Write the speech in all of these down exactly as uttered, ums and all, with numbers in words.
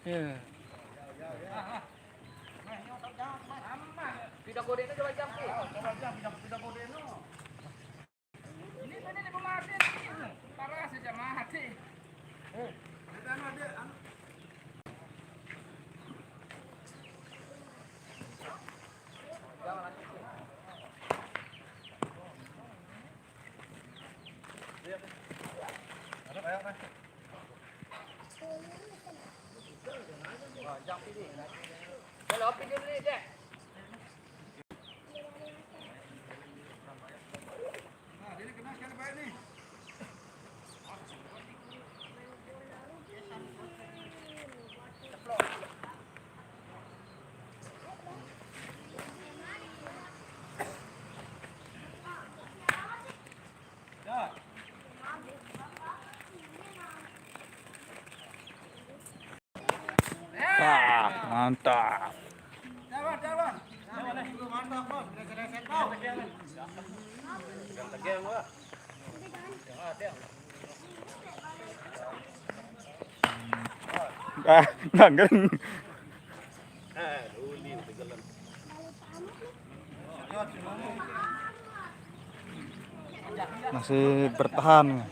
Ya. Pindah kode itu coba jam sih. Coba jam, pindah, pindah kode itu. Ini tadi di rumah mati. Parah saja mati. Eh, kita ada, anu. Jangan lagi. Ayo, ayo, ayo. Wah, mantap. Ah, nggak. Masih bertahan.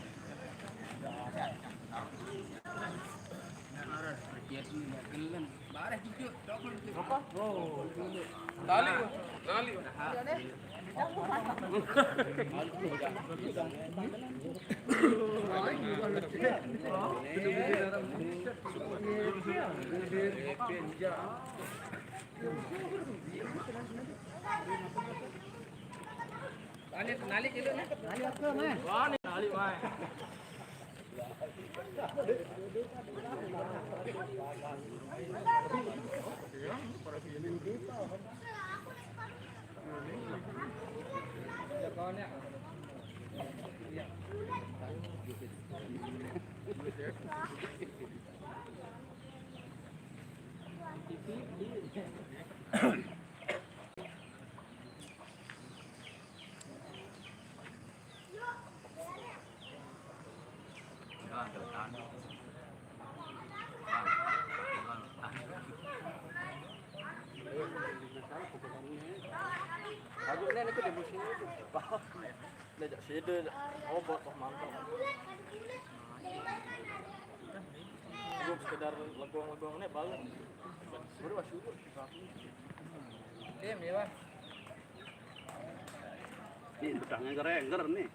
Aku nek niku di musim itu. Lek sida obot kok mantap. Gue sekedar legong-legong nek balik. Baru wah syukur. Tim ya, Bang. Ini pedangnya kerenger nih.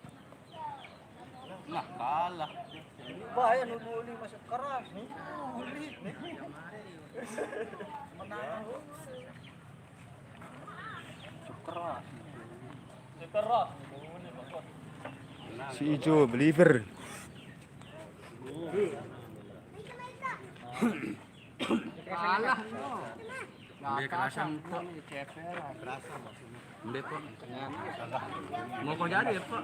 Nah, kalah. Bahaya nunggu oli masuk keras. Oli. Menang. Keras. Keras. Si ijo believer. Kalah. Dia kerasan. Ceper, kerasa maksudnya. Mbak, Pak. Mau kok jadi ya, Pak?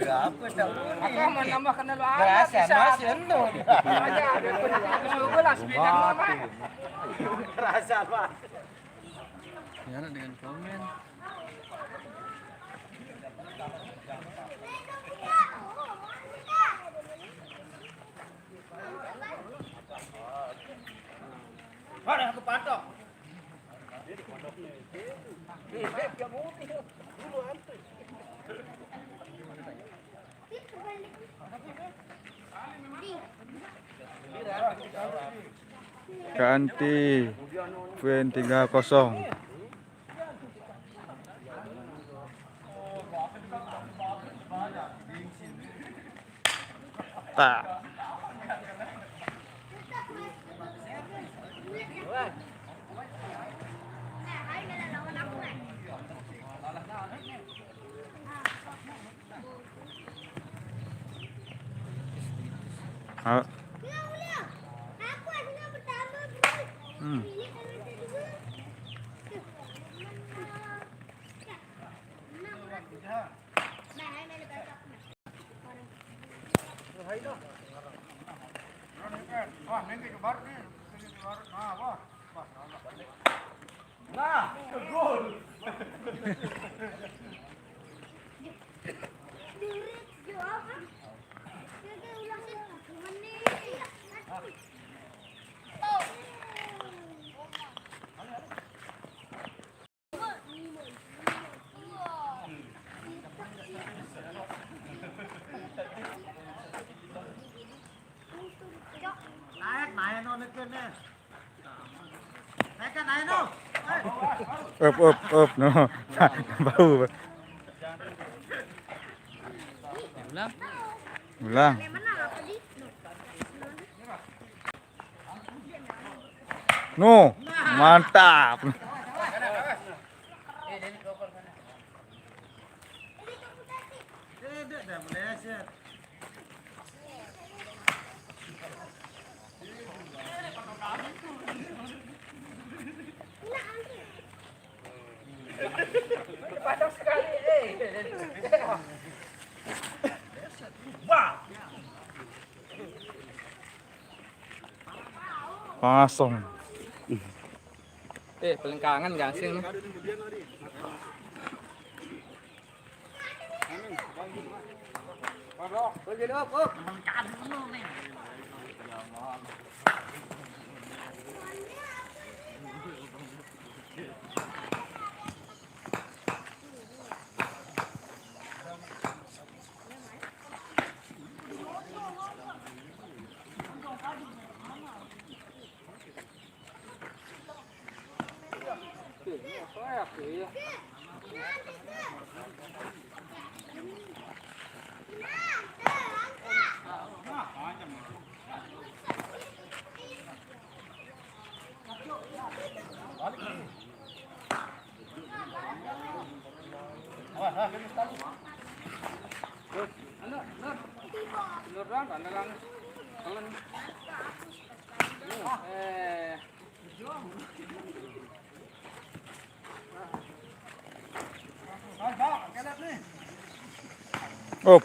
Iya, apa tak boleh? Aku mau nambah kenal lu aja. Kerasa masih endo. Aja ada pun. Gue lah sepeda gua, Pak. Kerasa, Pak. Ya, dengan komen. Mana aku patok? Ganti. Win tiga kosong. Tak. Hmm. Nah, gol. Up, up, up, no. Bau. Ulang. Ulang. No, mantap. Pasong. Eh, paling kangen gasing. Op.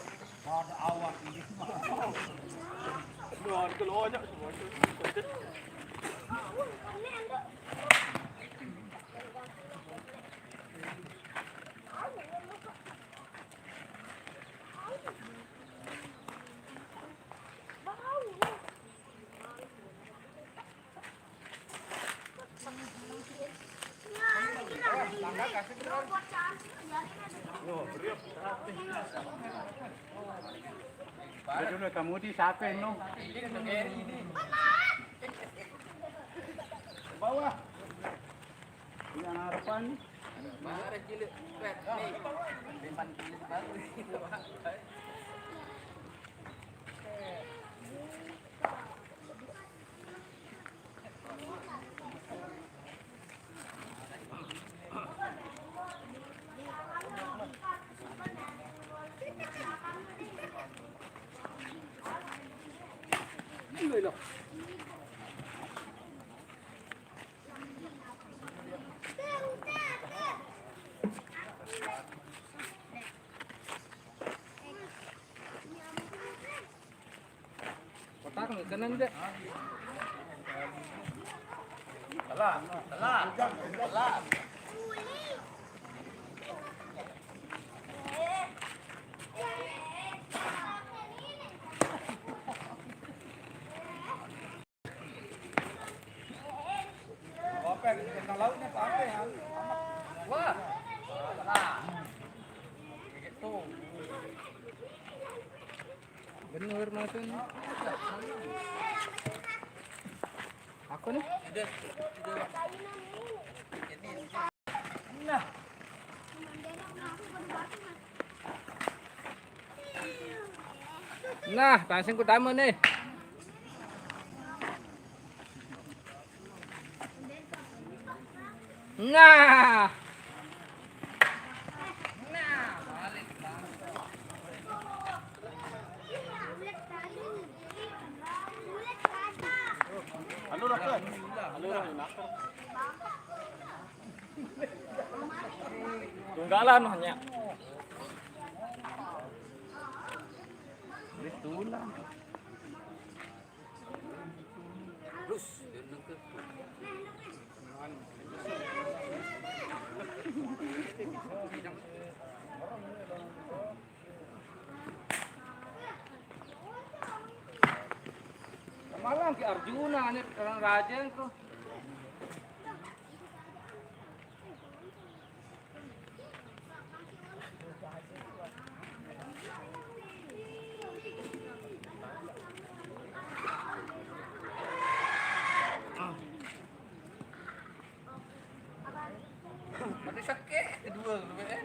Dulu kamu di siapa, no? Bawah. Ini harapan. Mana ada cilik? Pet, nih. Depan cilik baru. Kotak nih, kanan deh. Telat, telat, telat. Wah. Nah. Gitu. Bener maksudnya. Aku nih. Udah, udah. Nah. Nah, langsung ku tamu nih. Nah. Nah, balik. Anu, Dokter. Anu, Dokter. Tunggalan hanya. Betulan. Terus, dia nengke. Malang ke Arjuna nih, orang raja tuh. Pada sakit kedua tu kan.